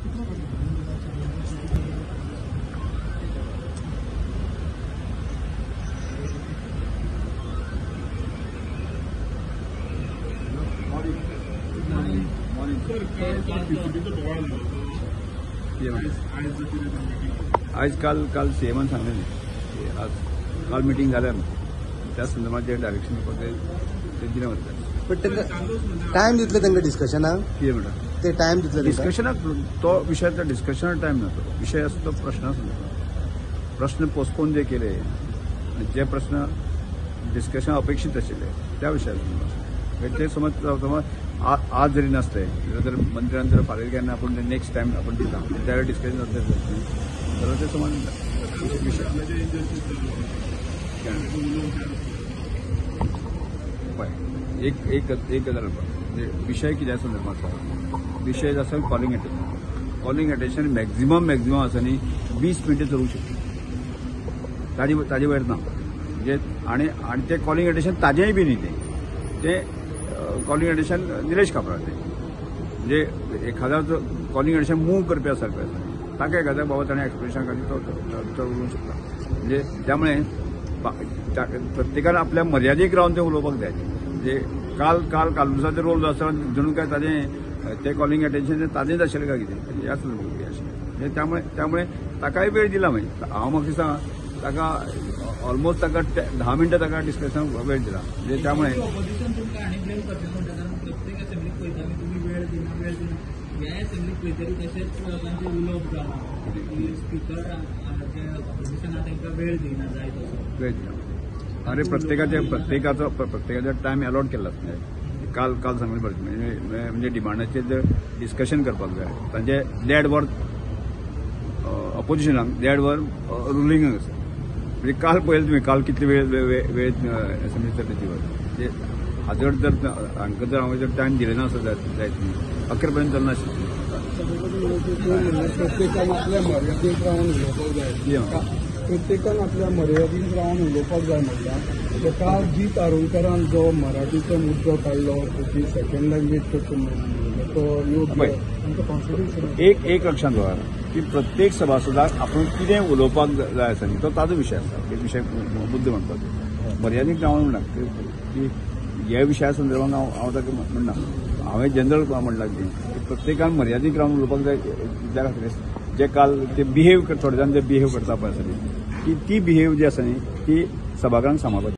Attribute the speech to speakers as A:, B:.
A: आज काल काल सीएमान सांगलें न्ही, आज काल मिटींग जाल्या त्या संदर्भात जे डायरेक्शन ते दिलें वता.
B: पण तांकां टायम दितले तांकां डिस्कशनाक?
A: कितें म्हणटा
B: ते टायम दितले
A: डिस्कशनाक? तो विशय डिस्कशनाक टायम ना, तो विशय आसा तो प्रश्ना संदर्भात. प्रश्न पोस्टपोन जे केले आनी जे प्रश्न डिस्कशन अपेक्षीत आशिल्ले त्या विशया संदर्भात ते समज समज आज जरी नासले जर मंत्र्यान जर फाल्यां केन्ना आपूण नेक्स्ट टायम आपूण दिता त्या वेळार डिस्कशन जातलें जाल्यार ते समज विशय. पळय एक एक एक गजाल म्हणजे विशय कित्या संदर्भात आसा, विशय आसा calling attention. Calling attention maximum maximum आसा न्ही 20 मिनटां चलूंक शकता, ताजे वयर ना. म्हणजे आनी आनी तें कॉलिंग अटेन्शन ताजेंय बी न्ही, तें तें कॉलिंग अटेन्शन निलेश काब्राचें. म्हणजे एखादा जो कॉलिंग अटेन्शन मूव करपी आसा पळय ताका एखाद्या बाबा ताणें एक्सप्रेशन खातीर तो उलोवंक शकता. म्हणजे त्यामुळे प्रत्येकान आपल्या मर्यादीक रावन तें उलोवपाक जाय. म्हणजे काल काल कालुसाचो रोल जो आसा जणू काय ताजें तें कॉलिंग अटेन्शन ताजेंच आशिल्लें काय कितें ह्या संदर्भात अशें. म्हणजे त्यामुळे त्यामुळे ताकाय वेळ दिला. मागीर हांव म्हाका दिसता ताका ऑलमोस्ट ताका 10 मिनटां ताका डिस्कशन वेळ दिला. म्हणजे त्यामुळे वेळ दिना. अरे प्रत्येकाचे प्रत्येकाचो प्रत्येकाचो टायम अलॉट केल्लो आसता. काल काल सांगलें बरें म्हणजे डिमांडाचेर जर डिस्कशन करपाक जाय तांचे 1.5 वर अपोजिशनाक 1.5 वर रुलिंगाक आसा. म्हणजे काल पळयलें तुमी काल कितले वेळ वेळ असेंब्ली चल्ली ती म्हणजे हाजर जर हांकां जर हांवें जर टायम दिलें ना आसत जायत न्ही अखेर पर्यंत चलनाशिल्लें.
C: प्रत्येकान आपल्या मर्यादीत रावन उलोवपाक जाय, प्रत्येकान आपल्या मर्यादीत रावन उलोवपाक जाय. म्हणल्यार ताका जीत आरोलकरान जो मराठीचो मुद्दो काडलो ती सेकंड लँग्वेज करचो तो योग्य.
A: एक एक लक्षांत दवरा की प्रत्येक सभासदाक आपूण कितें उलोवपाक जाय आसा न्ही तो ताजो विशय आसा, एक विशय मुद्दो म्हणपाचो मर्यादीत रावन म्हणना की ह्या विशया संदर्भात हांव ताका म्हणना. हांवें जनरल म्हणलां कितें प्रत्येकान मर्यादीत रावन उलोवपाक जाय. त्या खातीर जे काल ते बिहेव थोडे जाण जे बिहेव करता पळय आसा न्ही ती बिहेव जी आसा न्ही ती सभाघरान सांबाळपाची.